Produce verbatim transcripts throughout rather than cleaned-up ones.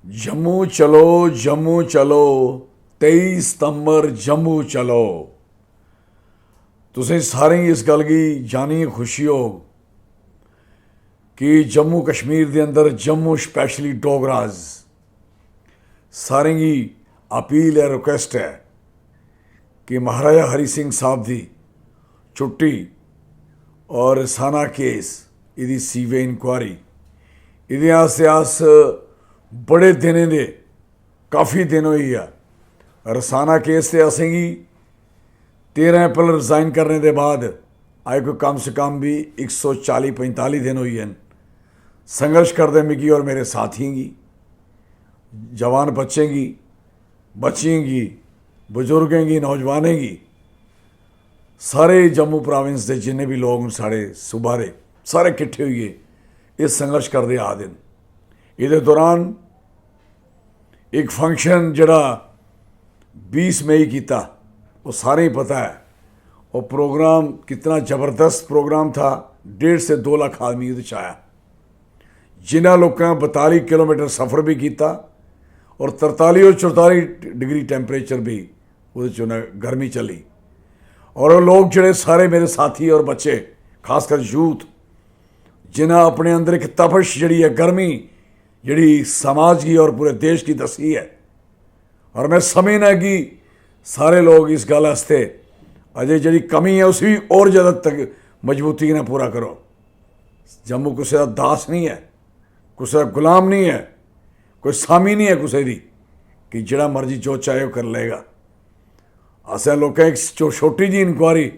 जम्मू चलो, जम्मू चलो, तेई सितंबर जम्मू चलो। तुसें सारें गी इस गल्ल गी जानियै खुशी होग कि जम्मू कश्मीर दे अंदर जम्मू स्पैशली डोगराज सारें गी अपील ऐ, रिक्वेस्ट ऐ कि महाराजा हरि सिंह साहब दी छुट्टी और रसाना केस, एह्दी सीबीआई इंक्वायरी, एह्दे आस्तै अस बड़े दिनें दे, काफ़ी दिन होई गेआ। रसाना केस ते असेंगी तेरां अप्रैल रिजाइन करने दे बाद अज्ज कोई कम से कम बी इक सौ चाली पंजताली दिन होई गे न संघर्श करदे मिगी और मेरे साथियें गी, जवान बच्चें गी, बच्चियें गी, बजुर्गें गी, नौजवानें गी। सारे जम्मू प्रोविंस दे जिन्ने बी लोक न साढ़े सूबा दे, सारे किट्ठे होइयै एह् संघर्श करदे आ दे न। एह्दे दौरान इक फंक्शन जेह्ड़ा बीस मई कीता, ओह् सारें गी पता ऐ। ओह् प्रोग्राम कितना ज़बरदस्त प्रोग्राम था, डेढ़ से दो लक्ख आदमी ओह्दे च आया। जिन्ना लोकें बताली किलोमीटर सफर बी कीता और तरताली और चौताली डिग्री टैम्परेचर बी ओह्दे च उ'नें गर्मी चली। और ओह् लोक जेह्ड़े सारे मेरे साथी और बच्चे, खासकर यूथ, जिन्ना अपने अंदर इक तपश जेह्ड़ी ऐ, गर्मी जेह्ड़ी समाज गी और पूरे देश गी दस्सी ऐ। और में समझना कि सारे लोक इस गल्ल आस्तै अजें जेह्ड़ी कमी ऐ उसी बी होर जैदा तक मजबूती कन्नै पूरा करो। जम्मू कुसै दा दास निं ऐ, कुसै दा गुलाम निं ऐ, कोई सामी निं ऐ कुसै दी कि जेह्ड़ा मर्जी जो चाहे ओह् करी लेगा। असें लोकें इक छो-, छोटी जी इंक्वायरी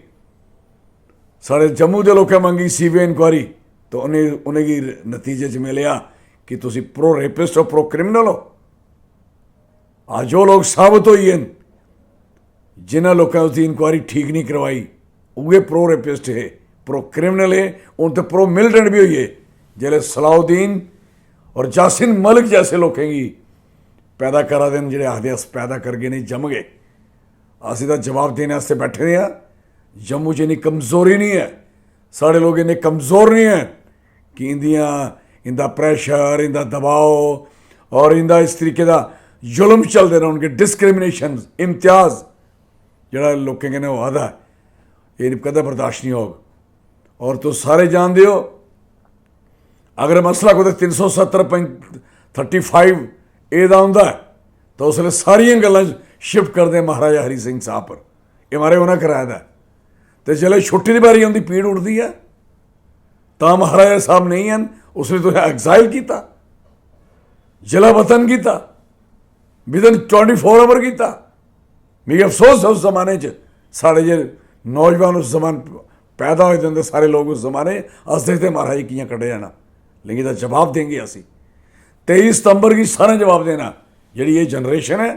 साढ़े जम्मू दे लोकें मंगी, सीबीआई इंक्वायरी, तो उ'नें उ'नेंगी नतीजे च मिलेआ कि तुसी प्रो रेपिस्ट हो, प्रो क्रिमिनल हो। अज्ज ओह् लोक साबत होई गे न जिन्ना लोकें उसदी इंक्वायरी ठीक नहीं करवाई, उ'ऐ प्रो रेपिस्ट हे, प्रो क्रिमिनल हे। हून ते प्रो मिलिटेंट बी होई गे जिसलै सलाउद्दीन और जासिन मलिक जैसे लोकें गी पैदा करा दे न जेह्ड़े आखदे अस पैदा करगे नहीं, जमगे। अस एह्दा जवाब देने आस्तै बैठे दे आं। जम्मू च इन्नी कमजोरी नहीं ऐ, साढ़े लोक इन्ने कमजोर नहीं हैन कि इंदियां, इंदा प्रेशर, इंदा दबाव और इंदा इस तरीके दा जुल्म चलदे रौह्नगे, डिस्क्रिमिनेशन, इम्तियाज जेह्ड़ा लोकें कन्नै होआ दा ऐ, एह् कदें बर्दाश्त नहीं होग। और तुस सारे जानदे ओ, अगर मसला कुतै तिन्न सौ सत्तर, थर्टी फाइव ए दा होंदा ऐ, तां उसलै सारियां गल्लां शिफ्ट करदे महाराजा हरि सिंह साहब पर। एह् महाराज उ'नें कराए दा ऐ। ते जिसलै छुट्टी दी बारी औंदी, पीड़ उठदी ऐ, तां महाराजा साहब नेईं हैन, उसलै तुसें एग्जाइल कीता, जिला वतन कीता, विदन ट्वेंटी फोर आवर कीता। मिगी अफसोस ऐ उस जमाने च साढ़े जे नौजवान उस जमाने पैदा होए दे होंदे, सारे लोक उस जमाने हसदे थे महाराज कि'यां कड्ढेआ जाना, लेकिन एह्दा जवाब देंगे असी। तेई सितंबर गी सारें जवाब देना। जेह्ड़ी एह् जनरेशन ऐ,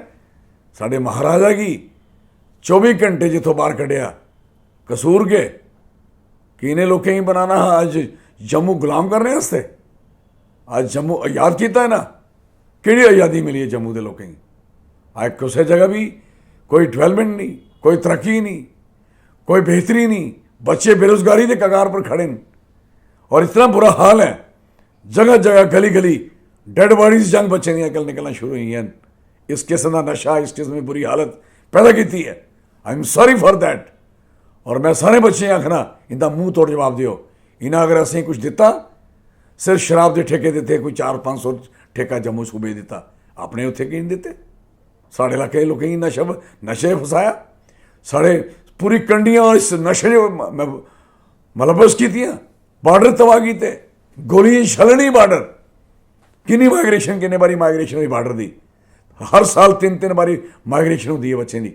साढ़े महाराजा गी चौबी घंटे जित्थों बाहर कड्ढेआ, कसूर केह्? कि इ'नें लोकें गी बनाना हा अज्ज जम्मू गुलाम करने आस्तै? अज्ज जम्मू आजाद कीता है ना, केह्ड़ी आजादी मिली है जम्मू दे लोकें गी? अज्ज कुसै जगह बी कोई डेवलपमेंट नहीं, कोई तरक्की नहीं, कोई बेहतरी नहीं। बच्चे बेरोजगारी दे कगार पर खड़े न। और इतना बुरा हाल है, जगह जगह, गली गली डेड बॉडीज जंग बच्चें दियां अजकल निकलना शुरू होई गेइयां न। इस किस्म दा नशा, इस किस्म दी बुरी हालत पैदा कीती है। I am sorry for that। और मैं सारे बच्चें गी आखना, इंदा मूंह तोड़ जवाब देओ। इन्हें अगर असें कुछ दिता, सिर्फ शराब दे ठेके दिते, कोई चार पंज सौ ठेका जम्मू सूबे गी दिता, अपने उत्थे की नहीं दिते? साढ़े इलाके दे लोकें गी नशे नशे फसाया, साढ़े पूरी कंडियां इस नशे च म- म- मुलवस कीतियां। बार्डर तबाह कीते, गोलियां छलनी बार्डर। किन्नी माइग्रेशन, किन्ने बारी माइग्रेशन होई बार्डर दी? हर साल तिन्न तिन्न बारी माइग्रेशन होंदी है बच्चें दी,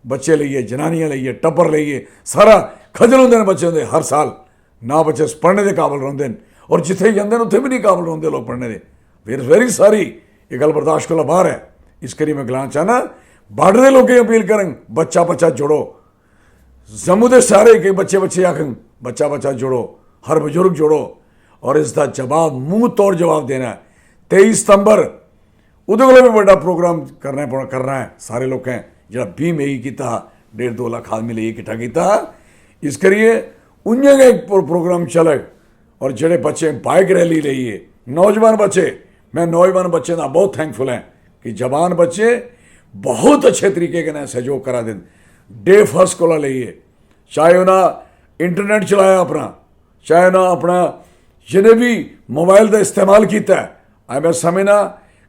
बच्चे लेइयै, जनानियां लेइयै, टब्बर लेइयै, सारा खज्जल होंदे न बच्चे होंदे हर साल। ना बच्चे पढ़ने दे काबल रौंह्दे न, और जित्थै जंदे न उत्थै बी नहीं काबल रौंह्दे लोक पढ़ने दे। फिर वेरी सारी एह् गल्ल बर्दाश्त कोला बाहर ऐ। इस करी में गलाना चाहना, बार्डर दे लोकें गी अपील करङ, बच्चा बच्चा जोड़ो। जम्मू दे सारे के बच्चे बच्चे आखङ, बच्चा बच्चा जोड़ो, हर बजुर्ग जोड़ो। और इसदा जवाब, मूंह तोड़ जवाब देना ऐ। तेई सितंबर, ओह्दे कोला बी बड्डा प्रोग्राम करना पौना, करना ऐ सारे लोकें, जेह्ड़ा बीह् मई गी कीता हा, डेढ़ दो लक्ख आदमी लेइयै किट्ठा कीता हा। इस करियै उ'आं गै इक प्रो- प्रोग्राम चलग। और जेह्ड़े बच्चे बाइक रैली लेइयै, नौजवान बच्चे मैं नौजवान बच्चें दा बहुत थैंकफुल ऐ कि जवान बच्चे बहुत अच्छे तरीके कन्नै सैह्योग करा दे न। डे फर्स्ट कोला लेइयै, चाहे उ'नें इंटरनेट चलाया अपना, चाहे उ'नें अपना जिन्ने बी मोबाइल दा इस्तेमाल कीता ऐ, अज्ज मैं समझना,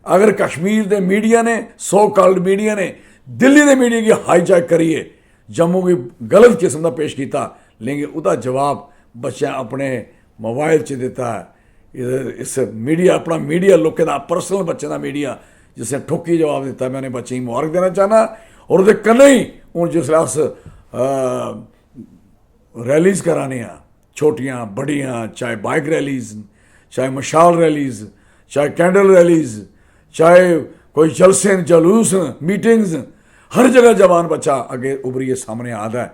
अगर कश्मीर दे मीडिया ने, सो कॉल्ड मीडिया ने दिल्ली दे मीडिया गी हाईजैक करियै जम्मू गी गलत किस्म दा पेश कीता, लेकिन ओह्दा जवाब बच्चें अपने मोबाइल च दित्ता ऐ। इस, इस मीडिया, अपना मीडिया, लोकें दा पर्सनल बच्चें दा मीडिया, जिसने ठोकी जवाब दित्ता, मैं उ'नें बच्चें गी मुबारक देना चाह्न्नां। और ओह्दे कन्नै ही हून जिसलै अस, अ, रैलीज करा ने आं, छोटियां बड्डियां, चाहे बाइक रैलीज न, चाहे मशाल रैलीज, चाहे कैंडल रैलीज, चाहे कोई जलसे न, जलूस न, मीटिंग्स न, हर जगह जवान बच्चा अग्गें उभरियै सामने आ दा ऐ।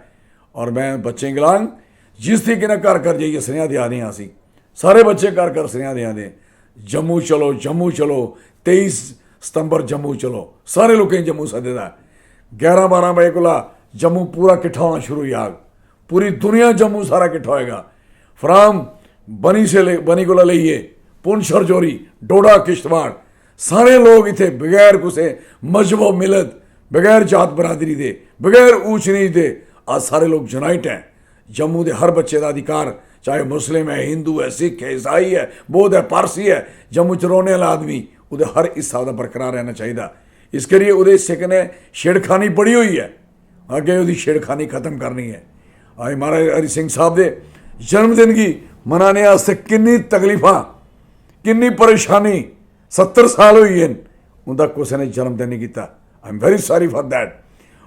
और मैं बच्चें गी गलांग, जिस तरीके कन्नै घर घर जाइयै सनेहा देआ दे आं असी, सारे बच्चे घर घर सनेहा देआ दे, जम्मू चलो, जम्मू चलो, तेईस सितंबर जम्मू चलो, सारे लोकें गी जम्मू सद्दे दा ऐ। ग्यारह बारां बजे कोला जम्मू पूरा किट्ठा होना शुरू होई जाग, पूरी दुनिया जम्मू सारा किट्ठा होएगा। फ्राम बनी से ले, बनी कोला लेइयै पुंछ, रजौरी, डोडा, किश्तवाड़, सारे लोग इत्थै बगैर कुसै मजहब मिलत, बगैर जात बरादरी दे, बगैर ऊंच नीच दे, अस सारे लोग यूनाइट हैं। जम्मू दे हर बच्चे दा अधिकार, चाहे मुस्लिम ऐ, हिंदू ऐ, सिख ऐ, ईसाई ऐ, बौद्ध ऐ, पारसी ऐ, जम्मू च रौह्ने आह्ला आदमी, ओह्दे हर हिस्सा ओह्दा बरकरार रहना चाहिदा। इस करियै ओह्दे हिस्से कन्नै छेड़खानी बड़ी होई ऐ, अग्गें ओह्दी छेड़खानी खत्म करनी ऐ। अज्ज महाराज हरि सिंह साहब दे जन्मदिन गी मनाने आस्तै किन्नी तकलीफां, किन्नी परेशानी, सत्तर साल होई गे न, उं'दा कुसै ने जन्मदिन निं कीता। I am very sorry for that।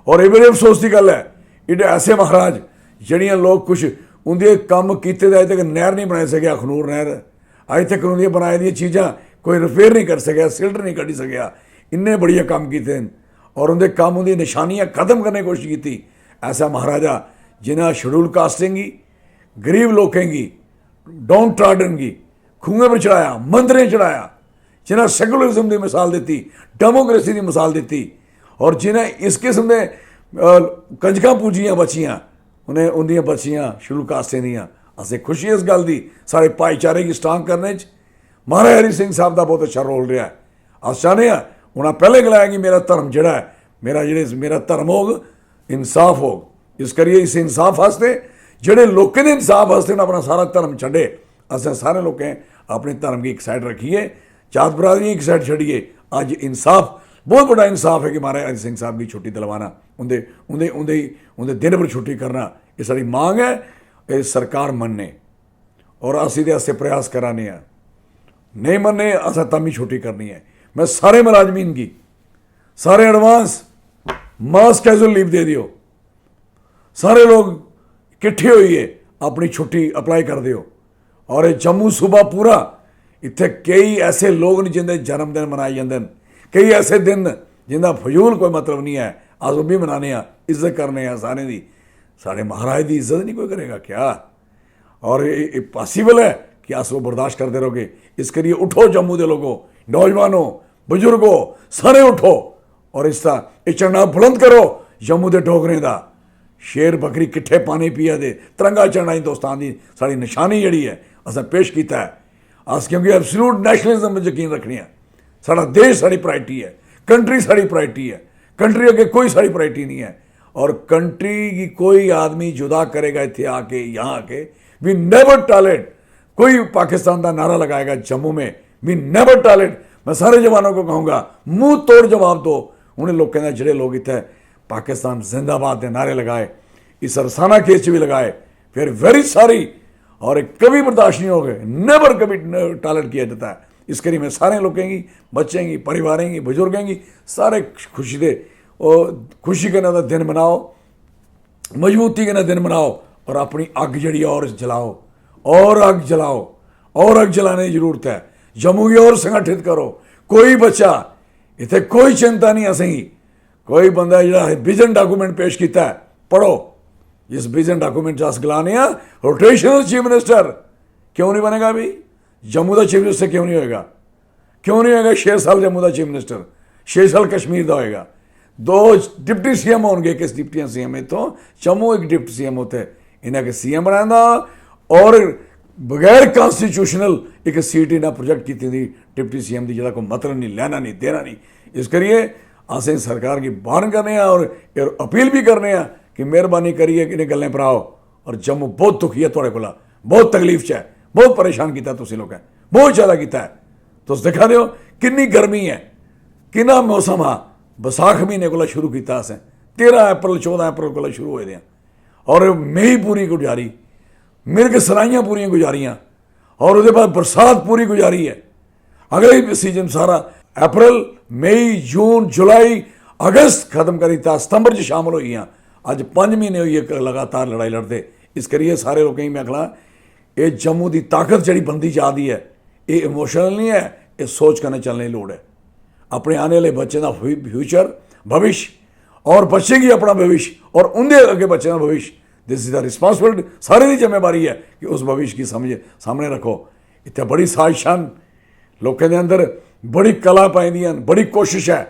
और एह् बड़े अफसोस दी गल्ल ऐ, एह् ऐसे महाराज, जेह्ड़ियां लोक कुछ उं'दे कम्म कीते दे अज्ज तक नैह्र निं बनाई सकेआ, अखनूर नैह्र, अज्ज तक उं'दियां बनाई दियां चीजां कोई रिपेयर निं करी सकेआ, सिल्ट निं कड्ढी सकेआ, इन्ने बढ़िया कम्म कीते न। और उं'दे कम्म, उं'दी नशानियां खत्म करने दी कोशश कीती। ऐसा महाराजा जि'नें शेड्यूल कास्टें गी, गरीब लोकें गी, डाउन ट्राडन गी खूहें पर चढ़ाया, मंदरें चढ़ाया, जि'नें सेकुलरिज्म दी मिसाल दित्ती, डेमोक्रेसी दी मिसाल दित्ती, और जि'नें इस किस्म दे, अ, कंजकां पूजियां बच्चियां, उ'नें, उं'दियां बच्चियां शेड्यूल कास्टें दियां। असें खुशी इस गल्ल दी, साढ़े भाईचारे गी स्ट्रांग करने च महाराज हरि सिंह साहब दा बहुत अच्छा रोल रेहा ऐ। अस चाह्न्ने आं, उ'नें पैह्लें गलाया कि मेरा धर्म जेह्ड़ा ऐ, मेरा जेह्ड़े, मेरा धर्म होग, इंसाफ होग। इस करियै इस इंसाफ आस्तै, जेह्ड़े लोकें दे इंसाफ आस्तै उ'नें अपना सारा धर्म छड्डे, असें सारे लोकें अपने धर्म गी इक साइड रक्खियै, जात बरादरी इक साइड छड्डियै, अज्ज इंसाफ, बहुत बड्डा इंसाफ ऐ कि महाराज हरि सिंह साहब गी छुट्टी दिलवाना, उं'दे, उं'दे, उं'दे, उं'दे दिन पर छुट्टी करना, एह् साढ़ी मांग ऐ। एह् सरकार मन्ने, और अस एह्दे आस्तै प्रयास करा ने आं। नेईं मन्ने, असें तां बी छुट्टी करनी ऐ। मैं सारे मलाजमीन गी, सारे एडवांस मास कैजुअल लीव दे देओ। सारे लोग किट्ठे होइयै अपनी छुट्टी अप्लाई कर देओ। और एह् जम्मू सूबा पूरा, इत्थै केई ऐसे लोग न जिं'दे जन्मदिन मनाए जंदे न, केई ऐसे दिन न जिं'दा फजूल कोई मतलब निं ऐ, अस ओह् बी मनाने आं, इज्जत करने आं सारें दी। साढ़े महाराज दी इज्जत निं कोई करेगा क्या? और एह्, एह् पॉसिबल ऐ कि अस ओह् बर्दाश्त करदे रौह्गे? इस करियै उठो जम्मू दे लोगो, नौजवानो, बजुर्गो, सारे उठो और इसदा एह् झंडा बुलंद करो जम्मू दे डोगरें दा। शेर बकरी किट्ठे पानी पिया दे, तिरंगा झंडा हिंदुस्तान दी साढ़ी नशानी जेह्ड़ी ऐ, असें पेश कीता ऐ। अस क्योंकि एब्सोल्यूट नेशनलिज्म पर यकीन रक्खने आं। साढ़ा देश साढ़ी प्रायोरिटी ऐ, कंट्री साढ़ी प्रायोरिटी ऐ, कंट्री अग्गें कोई साढ़ी प्रायोरिटी निं ऐ। और कंट्री गी कोई आदमी जुदा करेगा इत्थै आके, यहाँ आके, we never tolerate। कोई पाकिस्तान दा नारा लगाएगा जम्मू में, we never tolerate। मैं सारे जवानों को कहूँगा, मुंह तोड़ जवाब दो उ'नें लोकें दा, जेह्ड़े लोक इत्थै पाकिस्तान जिंदाबाद दे नारे लगाए, इस रसाना केस च बी लगाए, फिर वेरी सॉरी, और एह् कभी बर्दाश्त नहीं होगा, नेवर कभी टॉलरेट किया जाता है। इस करी मैं सारे लोकें गी, बच्चें गी, परिवारें गी, बुजुर्गें गी, सारे खुशी दे, ओह् खुशी कन्नै ओह्दा दिन मनाओ, मजबूती कन्नै दिन मनाओ और अपनी अग्ग जेह्ड़ी ऐ होर जलाओ, और अग्ग जलाओ, और अग्ग जलाने दी जरूरत ऐ। जम्मू गी होर संगठित करो। कोई बच्चा, इत्थै कोई चिंता निं असेंगी। कोई बंदा जेह्ड़ा विजन डॉक्यूमेंट पेश कीता ऐ, पढ़ो। जिस विजन डॉक्यूमेंट च अस गलाने आं रोटेशनल चीफ मिनिस्टर, क्यों नहीं बनेगा भी? जम्मू दा चीफ मिनिस्टर क्यों नहीं होएगा? क्यों नहीं होएगा छे साल जम्मू दा चीफ मिनिस्टर, छे साल कश्मीर दा होएगा? दो डिप्टी सीएम होणगे, इक डिप्टी सीएम इत्थों, जम्मू इक डिप्टी सीएम उत्थै, इ'नें इक सीएम बनाए दा, और बगैर कॉन्स्टिट्यूशनल इक सीट इ'नें प्रोजेक्ट कीती दी डिप्टी सीएम दी जेह्ड़ा कोई मतलब निं, लैना निं, देना निं। इस करियै असें सरकार गी बार्न करने आं और, और अपील बी करने आं कि मेहरबानी करियै इ'नें गल्लें पर आओ। और जम्मू बहुत दुखी ऐ थुआढ़े कोला, बहुत तकलीफ च ऐ, बहुत परेशान कीता तुसें लोकें, बहुत ज्यादा कीता ऐ। तुस दिक्खा दे ओ किन्नी गर्मी ऐ, किन्ना मौसम हा, बसाख म्हीने कोला शुरू कीता असें, तेरां अप्रैल, चौदां अप्रैल कोला शुरू होए दे आं। और मई पूरी गुजारी, मिर्ग सराइयां पूरियां गुजारियां, और ओह्दे बाद बरसात पूरी गुजारी ऐ। अगले सीजन सारा अप्रैल, मई, जून, जुलाई, अगस्त खत्म करी दित्ता, सितंबर च शामिल होई गेआं। अज्ज पंज म्हीने होई गे लगातार लड़ाई लड़दे। इस करियै सारे लोकें गी में आखना, एह् जम्मू दी ताकत जेह्ड़ी बनदी जा दी ऐ, एह् इमोशनल निं ऐ, एह् सोच कन्नै चलने दी लोड़ ऐ। अपने आने आह्ले बच्चें दा फ्यू-, फ्यूचर, भविष्य, और बच्चें गी अपना भविष्य और उं'दे अग्गें बच्चें दा भविष्य, दिस इज द रिस्पांसिबिलिटी, सारें दी जिम्मेवारी ऐ कि उस भविष्य गी समझ, सामने रक्खो। इत्थै बड़ी साजिशां न, लोकें दे अंदर बड़ी कला पाई दियां न, बड़ी कोशिश ऐ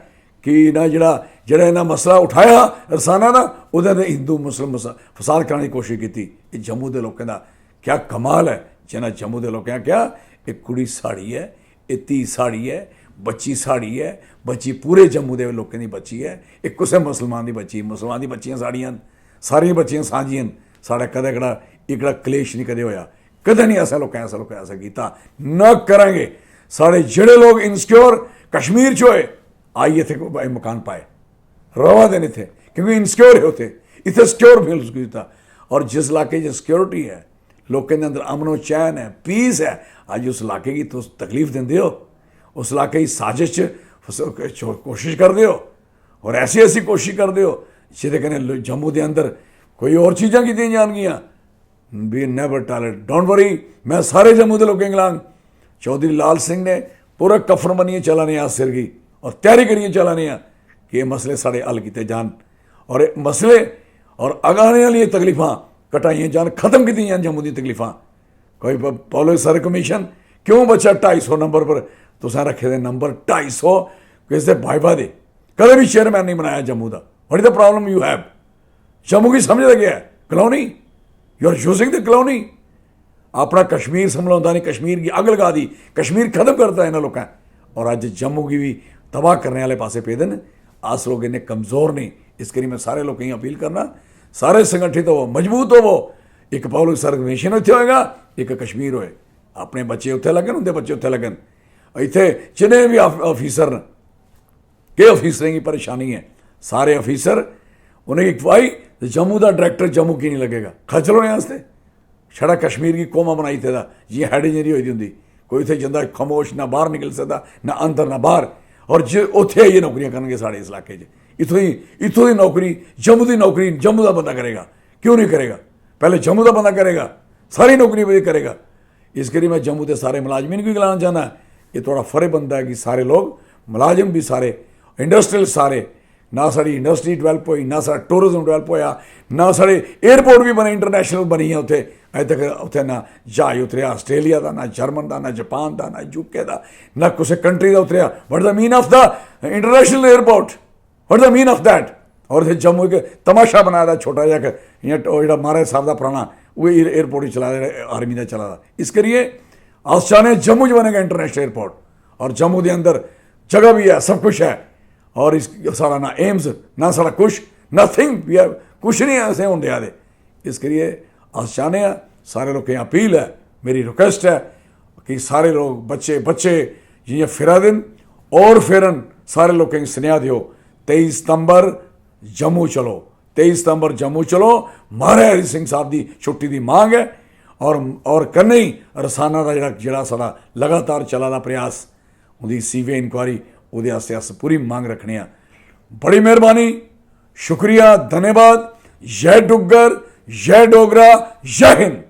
कि इ'नें जेह्ड़ा, जेह्ड़ा इ'नें मसला उठाया रसाना दा, ओह्दे ते हिंदू मुस्लिम मसा-, फसाद कराने दी कोशिश कीती। एह् जम्मू दे लोकें दा क्या कमाल ऐ, जि'नें जम्मू दे लोकें आखेआ, "एह् कुड़ी साढ़ी ऐ, एह् धी साढ़ी ऐ, बच्ची साढ़ी ऐ, बच्ची पूरे जम्मू दे लोकें दी बच्ची ऐ, एह् कुसै मुसलमान दी बच्ची, मुसलमान दी बच्चियां साढ़ियां न, सारियां बच्चियां सांझियां न, साढ़ा कदें एह्कड़ा, एह्कड़ा क्लेश निं कदें होआ, कदें निं असें लोकें, असें लोकें ऐसा कीता, न करांगे।" साढ़े जेह्ड़े लोक इनसिक्योर कश्मीर च होए, आइयै इत्थै कोई मकान पाए, रवा दे न इत्थै, क्योंकि इनसिक्योर हे उत्थै, इत्थै सिक्योर फील कीता। और जिस इलाके च सिक्योरिटी ऐ, लोकें दे अंदर अमनो चैन ऐ, पीस ऐ, अज्ज उस इलाके गी तुस तकलीफ दिंदे ओ, उस इलाके गी साजिश च फस-, च-, कोशिश करदे ओ, और ऐसी ऐसी कोशिश करदे ओ जेह्दे कन्नै लो-, जम्मू दे अंदर कोई होर चीजां कीतियां जानगियां। बी नेवर टॉलरेट, डोंट वरी। में सारे जम्मू दे लोकें गी गलांग, चौधरी लाल सिंह ने पूरा कफन बनियै चला ने आं सिर गी, और त्यारी करियै चला ने आं कि एह् मसले साढ़े हल कीते जान, और एह् मसले और अगाने आह्लियां तकलीफां घटाइयां जान, खत्म कीतियां जान जम्मू दी तकलीफां। कोई प-, पब्लिक सर्विस कमीशन, क्यों बच्चा ढाई सौ नंबर पर, तुसें रक्खे दे नंबर ढाई सौ किस दे, वाइवा दे? कदें बी चेयरमैन नहीं बनाया जम्मू दा। What is the problem you have? Jammu गी समझदा केह् ऐ? Colony? You are using the colony. अपना कश्मीर संभलोंदा नहीं, कश्मीर गी अग्ग लगा दी, कश्मीर खत्म करता इन्हें लोकें। और अज्ज जम्मू गी भी तबाह करने वाले पासे पेदे न। अस लोग इन्ने कमजोर नहीं। इस करी मैं सारे लोकें गी अपील करना, सारे संगठित होवो, मजबूत होवो। एक पब्लिक सर्विस कमीशन उत्थे होएगा, एक कश्मीर होए। अपने बच्चे उत्थे लगन, उंदे बच्चे उत्थे लगन। इत्थे जिन्ने भी आफ-, ऑफिसर न, केह् ऑफिसरें गी परेशानी ऐ? सारे ऑफिसर, उ'नेंगी भाई, जम्मू दा डायरेक्टर जम्मू की नहीं लगेगा? खज्जल होने आस्तै। छड़ा कश्मीर गी कोमा बनाई दित्ते दा, जि'यां हैड इंजरी होई दी होंदी। कोई उत्थै जंदा खमोश, ना बाहर निकली सकदा, ना अंदर ना बाहर। और जे उत्थै आइयै नौकरियां करनगे साढ़े इस इलाके च, इत्थों दी, इत्थों दी नौकरी, जम्मू दी नौकरी जम्मू दा बंदा करेगा, क्यों नहीं करेगा? पैह्ले जम्मू दा बंदा करेगा, सारी नौकरी भी करेगा। इस करी मैं जम्मू दे सारे मुलाजमीन गी गलाना चाहना, एह् थुआढ़ा फर्ज बनदा ऐ कि सारे लोग, मुलाजम भी सारे, इंडस्ट्रियल सारे, ना साढ़ी इंडस्ट्री डेवलप होई, ना साढ़ा टूरिज्म डेवलप होया, ना साढ़े एयरपोर्ट भी बने, इंटरनेशनल बनी गेआ उत्थै। अजें तक उत्थै ना ज्हाज उतरेआ ऑस्ट्रेलिया दा, ना जर्मन दा, ना जापान दा, ना यूके दा, ना कुसै कंट्री दा उतरेआ। What the mean of the international airport? What the mean of that? और इत्थै जम्मू इक तमाशा बनाए दा छोटा जेहा, इक इ'यां ट-, ओह् जेह्ड़ा महाराज साहब दा पराना, ओह् एयर-, एयरपोर्ट ही चला दा, जेह्ड़ा आर्मी दा चला दा। इस करियै अस चाह्ने जम्मू च बनेगा इंटरनेशनल एयरपोर्ट, और जम्मू दे अंदर जगह भी है, सब कुछ है। और इस, साढ़ा ना एम्स, ना साढ़ा कुछ, नथिंग, वी आर, कुछ नहीं असें होन देआ दे। इस करियै अस चाह्ने आं, सारे लोकें दी अपील ऐ, मेरी रिक्वेस्ट ऐ कि सारे लोक, बच्चे, बच्चे जि'यां फिरा दे न, और फिरन, सारे लोकें गी सनेहा देओ, तेई सितंबर जम्मू चलो, तेई सितंबर जम्मू चलो। महाराज हरि सिंह साहब दी छुट्टी दी मांग ऐ, और, और कन्नै ही रसाना दा जेह्ड़ा, जेह्ड़ा साढ़ा लगातार चला दा प्रयास, उं'दी सीबीआई इंक्वायरी, ओह्दे आस्तै अस पूरी मंग रक्खने आं। बड़ी मेहरबानी, शुक्रिया, धन्यवाद। जय डुग्गर, जय डोगरा, जय हिंद।